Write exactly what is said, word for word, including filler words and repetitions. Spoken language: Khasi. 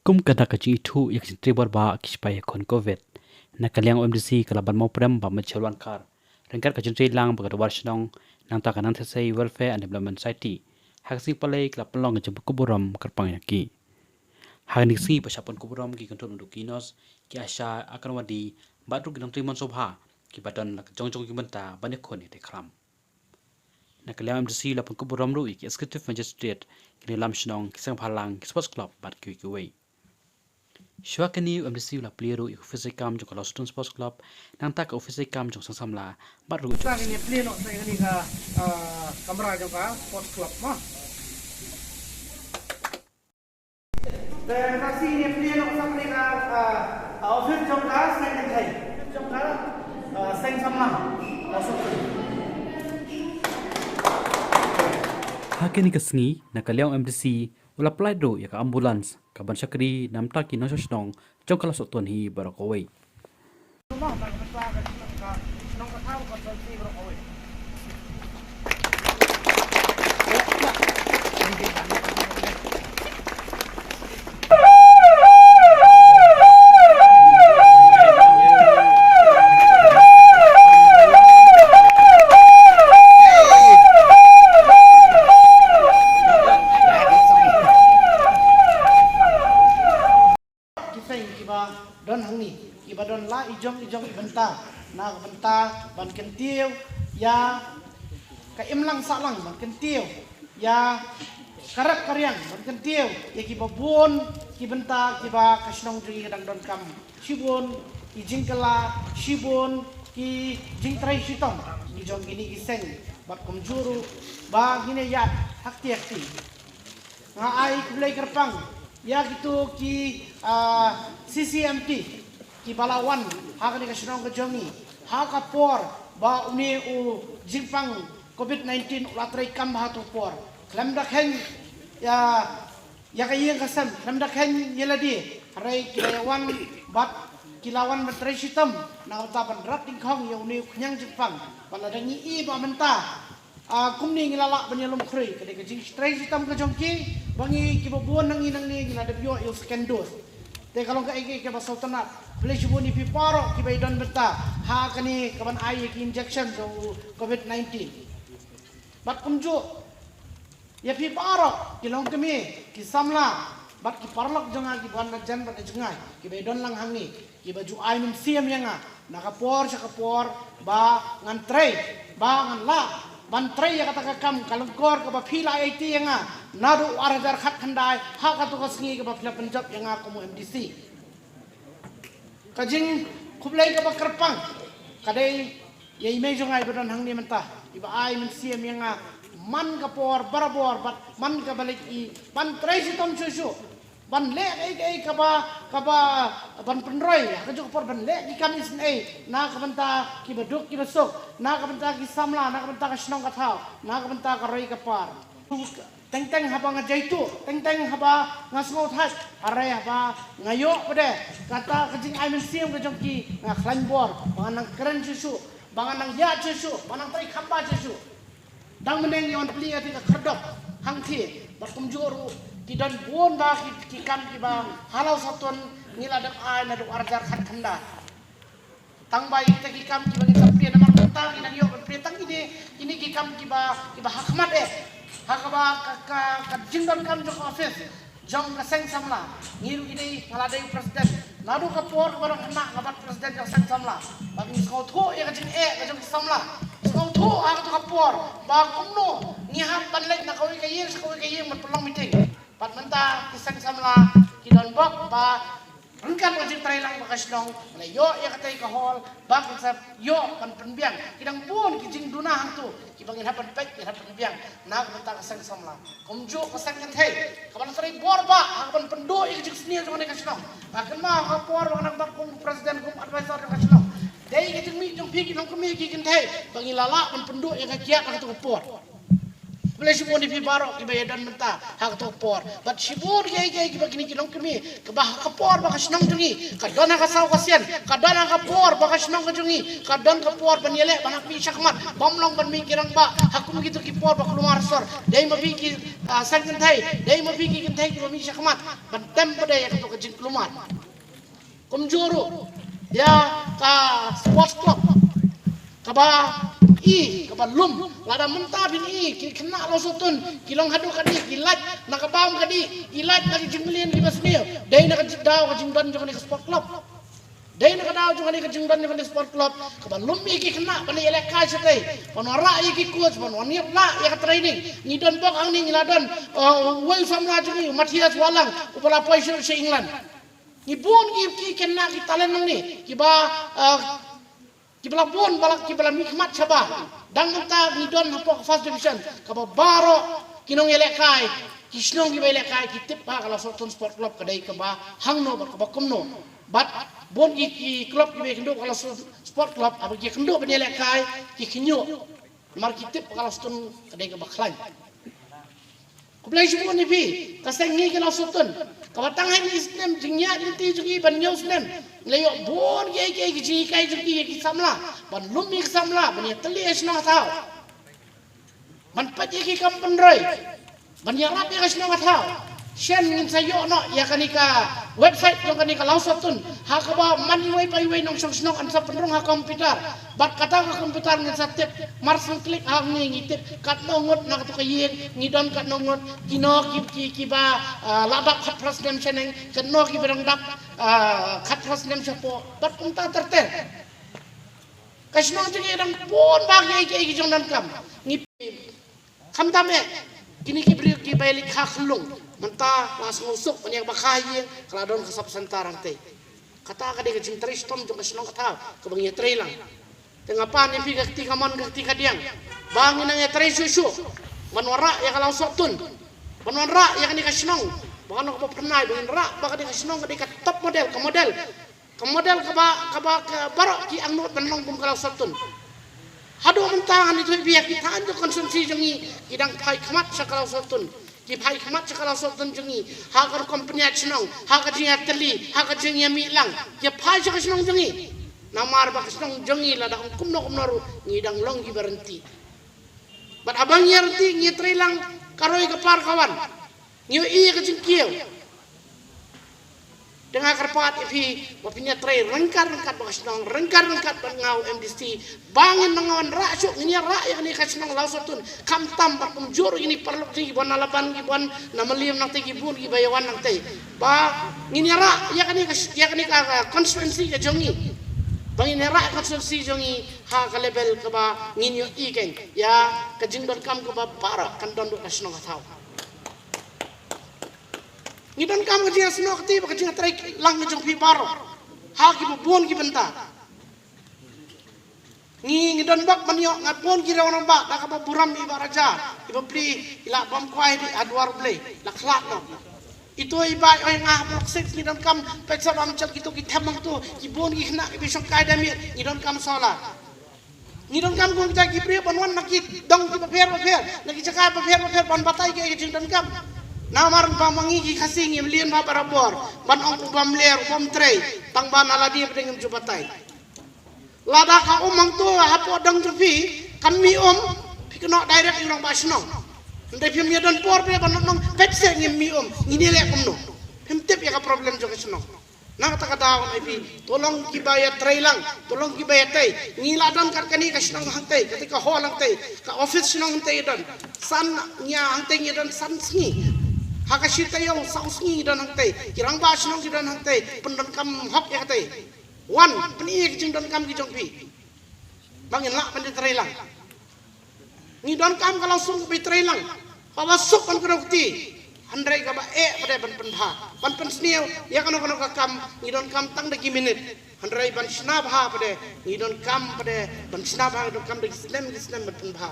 Kum ka dak ka jingithuh ïa ka jingtrei bor ba ki shipai ïakhun covid, na ka liang u M D C ka la ban mawprem ba Michelle Wankar, ryngkat ka jingtrei lang bad ka dorbar shnong, nangta ka Nang Thesei Welfare and Development Society, ha ka sngi Palei ka la pynlong ka jingpynkup burom kyrpang ïa ki. Ha kane ka sngi ba shah pynkup burom ki kynthup naduh ki nurse, ki ASHA, Anganwadi, bad ruh ki nongtrei mon sngewbha, kiba don la ka jong jong ki bynta ban ïakhun ïa ka tei khlam. Na ka liang M D C la pynkup burom ruh ïa ki Executive Magistrate, ki nongïalam shnong, ki seng bhalang, ki Sports Club bad kiwei kiwei. Shuwa kane u M D C u la plie ruh ïa ka ophis treikam jong ka Lawsonton Sports Club, nangta ka ophis treikam jong ka seng samla, bad ruh jong ka seng. Kane plie noh sa ïa kane ka, ah, kamra jong ka Sports Club mo. Te ka seng ne plie noh sa kane ka, ah, ah, ophis jong ka seng kynthei. Jong ka, ah, seng samla. Ha kane ka sngi, na ka liang M D C, u la pynlait ruh ïa ka ambulance, ka ban shakri na ka bynta ki nongshong shnong jong ka Lawsonton hi baroh kawei. Ki seng kiba don hangne, kiba don la i jong i jong i bynta, na ka bynta ban kyntiew ïa ka imlang sahlang, ban kyntiew ïa ka rep ka riang, ban kyntiew ïa kiba bun ki bynta kiba ka shnong jong ngi ka dang donkam. Shibun ki jingkylla, shibun ki jingtrei shitom ki jong kine ki seng, bad kumjuh ruh ba ngin ïa ïaid ha kti ha kti. Nga ai khublei kyrpang ïa kito ki, ah, C C M T kiba la wan ha kane ka shnong ka jong ngi ha ka por ba une u jingpang covid nineteen u la treikam ha kato ka por. Khlem da kheiñ ïa, ïa ka ïing ka sem, khlem da kheiñ ïa lade, hynrei ki la ïa wan bad ki la wan ban trei shitom na ka bynta ban rat dyngkhong ïa une u khñiang jingpang. Bad lada ngi i ba mynta, ah, kumne ngi la lah ban ïalum khrui, ka dei ka jingtrei shitom ka jong ki, ba ngi kiba bun na ngi nangne ngi la dep ïoh ïa u second dose. Te ka long kaei kaei kaba sngewtynnat. Khublei shibun ïa phi baroh kiba ïadon bynta ha kane ka ban ai ïa ki injection jong u covid nineteen. Bad kumjuh ïa phi baroh ki longkmie, ki samla bad ki paralok jong nga kiba wan na jan bad na jngai, kiba ïadon lang hangne, kiba ju ai mynsiem ïa nga na ka por sha ka por ba ngan trei, ba ngan lah ban trei ïa kata ka kam ka lyngkor kaba phi la aiti ïa nga naduh ar hajar khatkhyndai ha kato ka sngi kaba phi la pynjop ïa nga kum u M D C. Ka jingkhublei kaba kyrpang ka dei ïa i mei jong nga iba don hangne mynta, iba ai mynsiem ïa nga man ka por barabor bad man kaba leit i ban trei shitom shuh shuh, ban leh kaei kaei kaba, kaba ban pynroi ha kajuh ka por, ban leh ki kam isynei na ka bynta kiba duk kiba suk, na ka bynta ki samla, na ka bynta ka shnong ka thaw, na ka bynta ka roi ka par. Teng teng haba nga jaituh, teng teng haba nga sngewthait, hynrei haba nga ïoh pat de kata ka jingai mynsiem ka jong ki, nga khlaiñ bor ba ngan nang kren shuh shuh, ba ngan nang ïaid shuh shuh, ba nang trei kham bha shuh shuh. Dang mynne ngi wan plie ïa ka khyrdop hangthie, bad kumjuh ruh ki don bun bha ki, ki kam kiba ha Lawsonton ngi la dep ai naduh ar hajar khatkhyndai. Tang ba ïa kita ki kam kiba ngi sa plie, namar mynta ngi dang ïoh ban plie tang kine, kine ki kam kiba, kiba ha khmat eh. Ha kaba ka, ka, ka jingdonkam jong ka office jong ka seng samla, ngi ruh ngi dei, nga la dei u president. Naduh ka por kaba dang khynnah nga bad president jong ka seng samla, ba ngi sngewthuh ïa ka jingeh ka jong ki samla. Sngewthuh ha kato ka por ba kumno ngi hap ban leit na kawei ka ïing sha kawei ka ïing ban pynlong meeting. Bad mynta ki seng samla ki don bok ba ryngkat ka jingtrei lang bad ka shnong, la ïoh ïa katei ka hall ba kin sa ïoh ban pynbiang. Ki dang bun ki jingduna hangto kiba ngin hap ban peit, ngin hap ban biang na ka bynta ka seng samla. Kumjuh ka seng kynthei kaba la trei bor bha ha ka ban pynduh ïa ka jingsniew jong kane ka shnong. Nga kynmaw ha ka por ba nga dang bat kum president, kum advisor jong ka shnong, dei ka jingmih jong phi ki longkmie ki kynthei ba ngi la lah ban pynduh ïa ka kiad ha kato ka por. Khublei shibun ïa phi baroh kiba ïadon mynta ha kato ka por. Bad shibun kiei kiei kiba kine ki longkmie, kaba ha ka por ba ka shnong jong ngi ka don ha ka saw ka sian, ka don ha ka por ba ka shnong ka jong ngi ka don ka por ban ïaleh ban hap mih shakhmat, bym long ban mih ki rangbah ha kum kito ki por ba kulmar sor. Dei ma phi ki, ah, seng kynthei, dei ma phi ki kynthei kiba mih shakhmat ban tem pat ïa kato ka jingkulmar. Kumjuh ruh ïa ka sports club kaba i, kaba lum. Lada mynta phin i ki khynnah Lawsohtun ki long haduh ka dih, ki lait na ka bam ka dih, ki lait na ka jingmlien kiba sniew. Dei na ka jing-, daw ka jingdon jong kane ka sports club. Dei na ka daw jong kane ka jingdon jong kane ka sports club kaba lum ïa ki khynnah ban ïalehkai shatei, ban wanrah ïa ki coach, ban wan ïaleh ïa ka training. Ngi don bok hangne, ngi la don, uh, uwei u samla jong ngi, u Matthias Wahlang, uba la poi sha, sha England. Ngi bun ki, ki khynnah ki talent hangne kiba, uh, kiba la bun, ba la, kiba la mihkhmat shabar. Dang mynta ngi don hapoh first division kaba baroh ki nongïalehkai, ki shnong kiba ïalehkai ki tip ba ka Lawsohtun Sport Club ka dei kaba hangno bad kaba kumno. Bad bun ki, ki club kiba ïakynduh ka Lawsohtun Sport Club, haba ki ïakynduh ban ïalehkai ki khynñiuh. Namar ki tip ba ka Lawsohtun ka dei kaba khlaiñ. Khublei shibun ïa phi, ka seng ngi ka Lawsohtun, kaba tang ha kine ki snem jingïaid lynti jong ngi ban hynñiew snem, ngi la ïoh bun kiei kiei ki jinghikai jong ki ïa ki samla, ban lum ïa ki samla, ban ïatylli ïa ka shnong ka thaw, ban peit ïa ki kam pynroi, ban ïarap ïa ka shnong ka thaw. Shen ngin sa ïoh noh ïa kane ka website jong kane ka Lawsohtun, ha kaba man iwei pa iwei nongshong shnong yn sa pynrung ha computer. Bad kata ka computer ngin sa tip, mar shu klik hangne ngi tip katno ngut na kato ka ïing, ngi don katno ngut, kino ki, ki, kiba, ah, la dap khatphra snem shaneng, katno kiba dang dap, ah, khatphra snem shapoh, bad kumta ter ter. Ka shnong jong ngi dang bun bha kiei kiei ki jingdonkam. Ngi Khamtam eh, kine ki briew kiba ïaleit kha khyllung, mynta la sngewsuk ban ïa kaba kha ïing, ka la don ka sub center hangtei. Kata ka dei ka jingtrei shitom jong ka shnong ka thaw kaba ngi ïatrei lang. Te nga pan ïa phi ka kti kamon ka kti kadiang ba ngin nang ïatrei shuh shuh ban wanrah ïa ka Lawsohtun, ban wanrah ïa kane ka shnong ba kan long kaba phyrnai, ba ngin rah ba kane ka shnong ka dei ka top model, ka model Ka model kaba, kaba, ka baroh ki angnud ban long kum ka Lawsohtun. Haduh mynta ngan ïathuh ïa phi, ki thaw jong constituency jong ngi ki dang phai khmat sha ka Lawsohtun. Ki phai khmat sha ka Lawsohtun jong ngi ha ka rukom pynïaid shnong, ha ka jingïatylli, ha ka jingïamih lang. Ki phai sha ka shnong jong ngi. Namar ba ka shnong jong ngi lada ong kumno kumno ruh ngi dang long kiba ryntih. Bad haba ngi ïaryntih ngi ïatrei lang, ka roi ka par ka wan. Ngi ïohi ïa ka jingkiew. Te nga kyrpad ïa phi ba phin ïatrei ryngkat ryngkat bad ka shnong, ryngkat ryngkat bad nga u M D C, ba ngin nang wanrah shuh, ngin ïarah ïa kane ka shnong Lawsohtun. Khamtam bad kumjuh ruh ïa kine paralok jong ngi kiba wan na Laban, kiba wan na Mylliem, nangtei ki bun kiba ïa wan nangtei, ba ngin ïarah ïa kane ka, ïa kane ka, ka constituency ka jong ngi. Ba ngin ïarah constituency jong ngi ha ka level kaba ngin ïohi kein ïa ka jingdonkam kaba baroh kan don ruh ka shnong ka thaw. Ngi donkam ka jingsnoh kti bad ka jingtrei lang ka jong phi baroh ha kiba bun ki bynta. Ngi, ngi don bok ban ïoh, nga bun ki rangbah da kaba burom, i Bah Raja, i Bah Pli, i la bam kwai dei ha duwar U Blei, la khlad noh. Ito i Bah oi nga ha Block six ngi donkam peit sa bam chal kito ki them hangto, ki bun ki khynnah kiba shong kai da miet, ngi donkam solar. Ngi donkam kum kita ki briew ban wan na ki dong kiba pher ba pher, na ki jaka ba pher ba pher ban batai ki, ki jingdonkam. Namar ba ma ngi ki Khasi ngim lien bha barabor ban ong u bam ler, u bam trei, tang ba na lade ba dei ngim ju batai. Lada ka um hangto hapoh dong jong phi kan mih um, phi kynnoh direct ïa u rangbah shnong. Hynrei phim ïa don por phi ban ong peit se ngim mih um, ngin ïa leh kumno? Phim tip ïa ka problem jong ka shnong. Na kata ka daw nai phi, to long kiba ïatrei lang, to long kiba ïatei. Ngi la don kat kane ka shnong hangtei, kata ka hall hangtei, ka office shnong hangtei don. San ngi ïa hangtei ngi don san sngi. Ha ka shi taïew saw sngi ngi don hangtei. Ki rangbah shnong ki don hangtei, pyndonkam hok ïa katei. Wan, pyni ïa ki jingdonkam ki jong phi. Ba ngin lah ban ïatrei lang. Ngi donkam ka Lawsohtun kaba ïatrei lang, kaba suk ban kdew kti. Hynrei kaba eh pat de ban pynbha, ban pynsniew ïa kano kano ka kam, ngi donkam tang da ki minit. Hynrei ban shna bha pat de ngi donkam pat de, ban shna bha ngi donkam da ki snem ki snem ban pynbha.